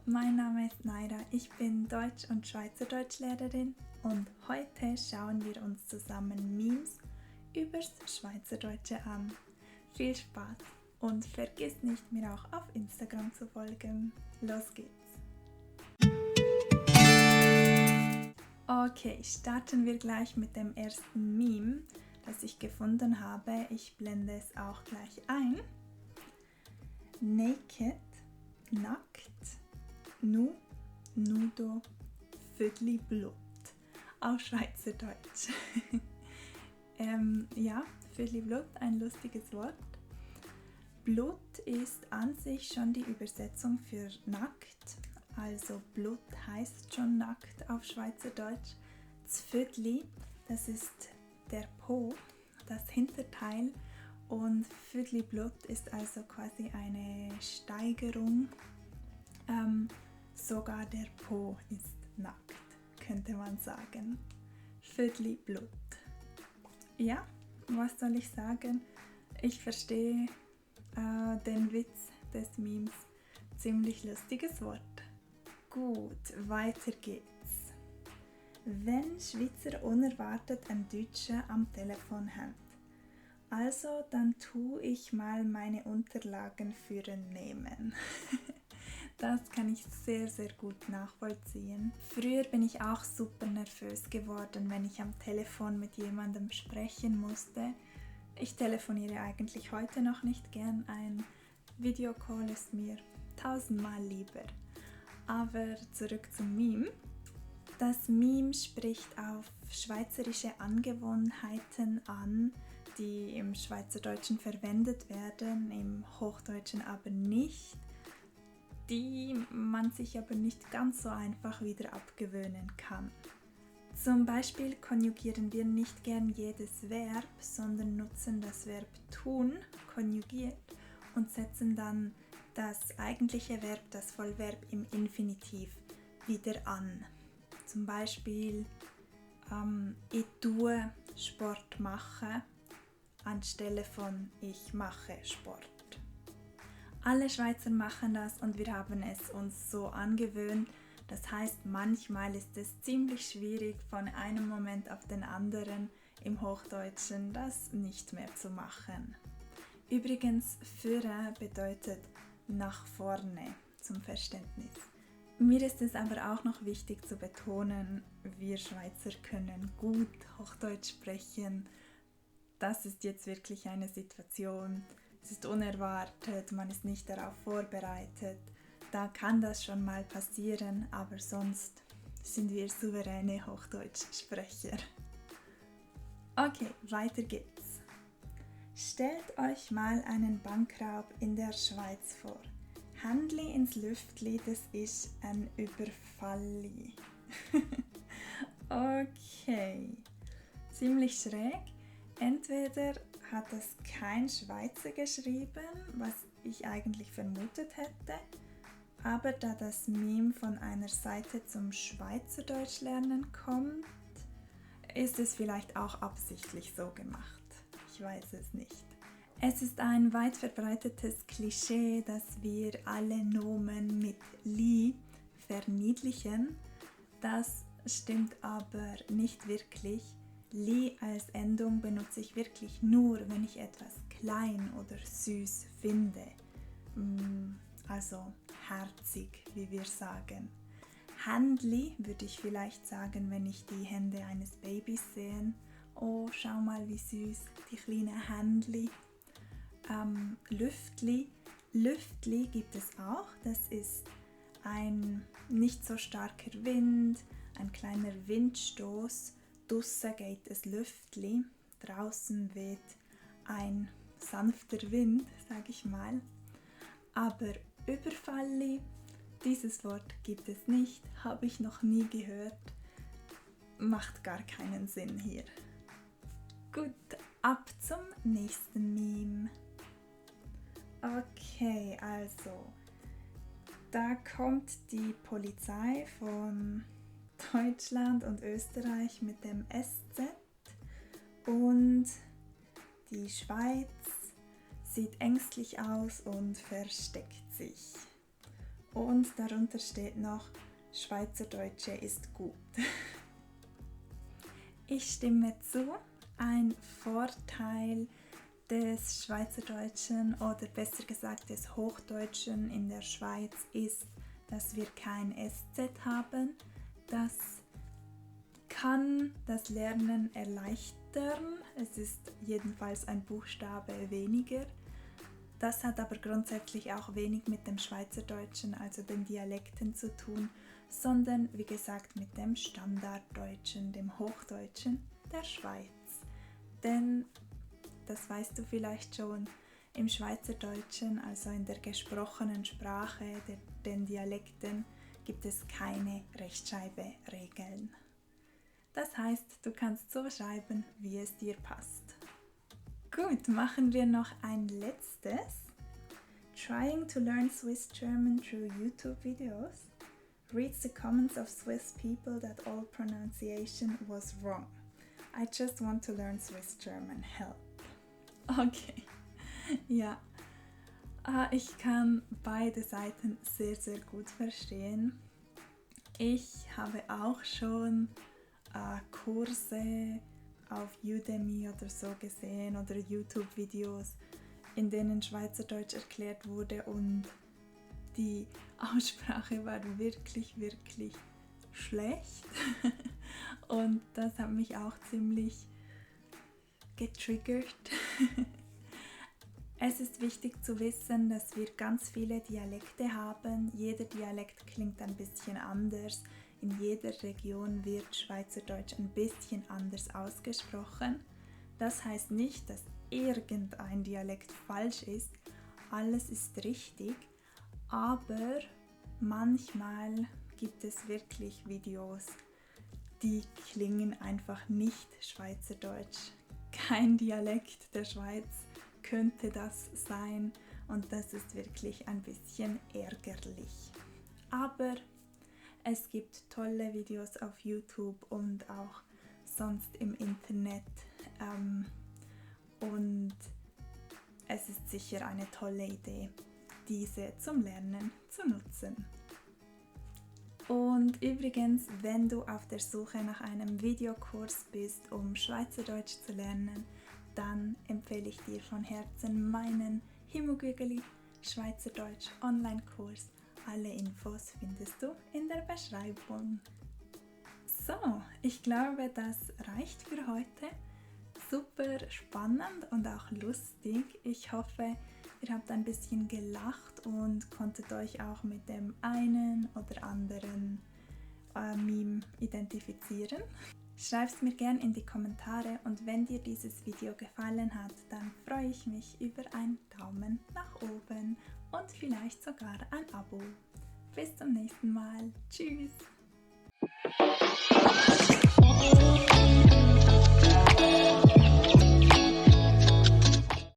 mein Name ist Naira, ich bin Deutsch- und Schweizerdeutschlehrerin und heute schauen wir uns zusammen Memes übers Schweizerdeutsche an. Viel Spaß und vergiss nicht, mir auch auf Instagram zu folgen. Los geht's! Okay, starten wir gleich mit dem ersten Meme, das ich gefunden habe. Ich blende es auch gleich ein. Naked, nackt, nu, nudo, Vödli Blut. Auf Schweizerdeutsch. Vödli Blut, ein lustiges Wort. Blut ist an sich schon die Übersetzung für nackt. Also Blut heißt schon nackt auf Schweizerdeutsch. Z'Vödli, das ist der Po, das Hinterteil. Und Vödli Blut ist also quasi eine Steigerung. Sogar der Po ist nackt, könnte man sagen. Vödli Blut. Ja, was soll ich sagen? Ich verstehe den Witz des Memes. Ziemlich lustiges Wort. Gut, weiter geht's. Wenn Schweizer unerwartet ein Deutscher am Telefon hat, also dann tu ich mal meine Unterlagen für ihn nehmen. Das kann ich sehr, sehr gut nachvollziehen. Früher bin ich auch super nervös geworden, wenn ich am Telefon mit jemandem sprechen musste. Ich telefoniere eigentlich heute noch nicht gern, ein Videocall ist mir tausendmal lieber. Aber zurück zum Meme. Das Meme spricht auf schweizerische Angewohnheiten an, die im Schweizerdeutschen verwendet werden, im Hochdeutschen aber nicht, die man sich aber nicht ganz so einfach wieder abgewöhnen kann. Zum Beispiel konjugieren wir nicht gern jedes Verb, sondern nutzen das Verb tun, konjugiert, und setzen dann das eigentliche Verb, das Vollverb im Infinitiv, wieder an. Zum Beispiel, ich tue Sport machen, anstelle von ich mache Sport. Alle Schweizer machen das und wir haben es uns so angewöhnt. Das heißt, manchmal ist es ziemlich schwierig, von einem Moment auf den anderen im Hochdeutschen das nicht mehr zu machen. Übrigens, führen bedeutet nach vorne, zum Verständnis. Mir ist es aber auch noch wichtig zu betonen, wir Schweizer können gut Hochdeutsch sprechen. Das ist jetzt wirklich eine Situation, es ist unerwartet, man ist nicht darauf vorbereitet. Da kann das schon mal passieren, aber sonst sind wir souveräne Hochdeutschsprecher. Okay, weiter geht's. Stellt euch mal einen Bankraub in der Schweiz vor. Handli ins Lüftli, das ist ein Überfalli. Okay, ziemlich schräg. Entweder hat das kein Schweizer geschrieben, was ich eigentlich vermutet hätte, aber da das Meme von einer Seite zum Schweizerdeutsch lernen kommt, ist es vielleicht auch absichtlich so gemacht. Ich weiß es nicht. Es ist ein weit verbreitetes Klischee, dass wir alle Nomen mit li verniedlichen. Das stimmt aber nicht wirklich. Li als Endung benutze ich wirklich nur, wenn ich etwas klein oder süß finde. Also herzig, wie wir sagen. Handli würde ich vielleicht sagen, wenn ich die Hände eines Babys sehe. Oh, schau mal, wie süß, die kleinen Händli. Lüftli. Lüftli gibt es auch. Das ist ein nicht so starker Wind, ein kleiner Windstoß. Draussen geht es Lüftli, draußen weht ein sanfter Wind, sage ich mal. Aber Überfalli, dieses Wort gibt es nicht, habe ich noch nie gehört, macht gar keinen Sinn hier. Gut, ab zum nächsten Meme. Okay, also, da kommt die Polizei von Deutschland und Österreich mit dem SZ und die Schweiz sieht ängstlich aus und versteckt sich. Und darunter steht noch, Schweizerdeutsche ist gut. Ich stimme zu, ein Vorteil des Schweizerdeutschen oder besser gesagt des Hochdeutschen in der Schweiz ist, dass wir kein SZ haben. Das kann das Lernen erleichtern. Es ist jedenfalls ein Buchstabe weniger. Das hat aber grundsätzlich auch wenig mit dem Schweizerdeutschen, also den Dialekten zu tun, sondern wie gesagt mit dem Standarddeutschen, dem Hochdeutschen der Schweiz. Denn, das weißt du vielleicht schon, im Schweizerdeutschen, also in der gesprochenen Sprache, den Dialekten, gibt es keine Rechtschreibregeln. Das heißt, du kannst so schreiben, wie es dir passt. Gut, machen wir noch ein letztes. Trying to learn Swiss German through YouTube videos. Reads the comments of Swiss people that all pronunciation was wrong. I just want to learn Swiss German. Help. Okay, ja. Ich kann beide Seiten sehr, sehr gut verstehen. Ich habe auch schon Kurse auf Udemy oder so gesehen oder YouTube-Videos, in denen Schweizerdeutsch erklärt wurde und die Aussprache war wirklich, wirklich schlecht und das hat mich auch ziemlich getriggert. Es ist wichtig zu wissen, dass wir ganz viele Dialekte haben. Jeder Dialekt klingt ein bisschen anders. In jeder Region wird Schweizerdeutsch ein bisschen anders ausgesprochen. Das heißt nicht, dass irgendein Dialekt falsch ist. Alles ist richtig. Aber manchmal gibt es wirklich Videos, die klingen einfach nicht Schweizerdeutsch. Kein Dialekt der Schweiz könnte das sein und das ist wirklich ein bisschen ärgerlich. Aber es gibt tolle Videos auf YouTube und auch sonst im Internet und es ist sicher eine tolle Idee, diese zum Lernen zu nutzen. Und übrigens, wenn du auf der Suche nach einem Videokurs bist, um Schweizerdeutsch zu lernen, dann empfehle ich dir von Herzen meinen Himugügeli Schweizerdeutsch Online-Kurs. Alle Infos findest du in der Beschreibung. So, ich glaube, das reicht für heute. Super spannend und auch lustig. Ich hoffe, ihr habt ein bisschen gelacht und konntet euch auch mit dem einen oder anderen Meme identifizieren. Schreib's mir gerne in die Kommentare und wenn dir dieses Video gefallen hat, dann freue ich mich über einen Daumen nach oben und vielleicht sogar ein Abo. Bis zum nächsten Mal. Tschüss!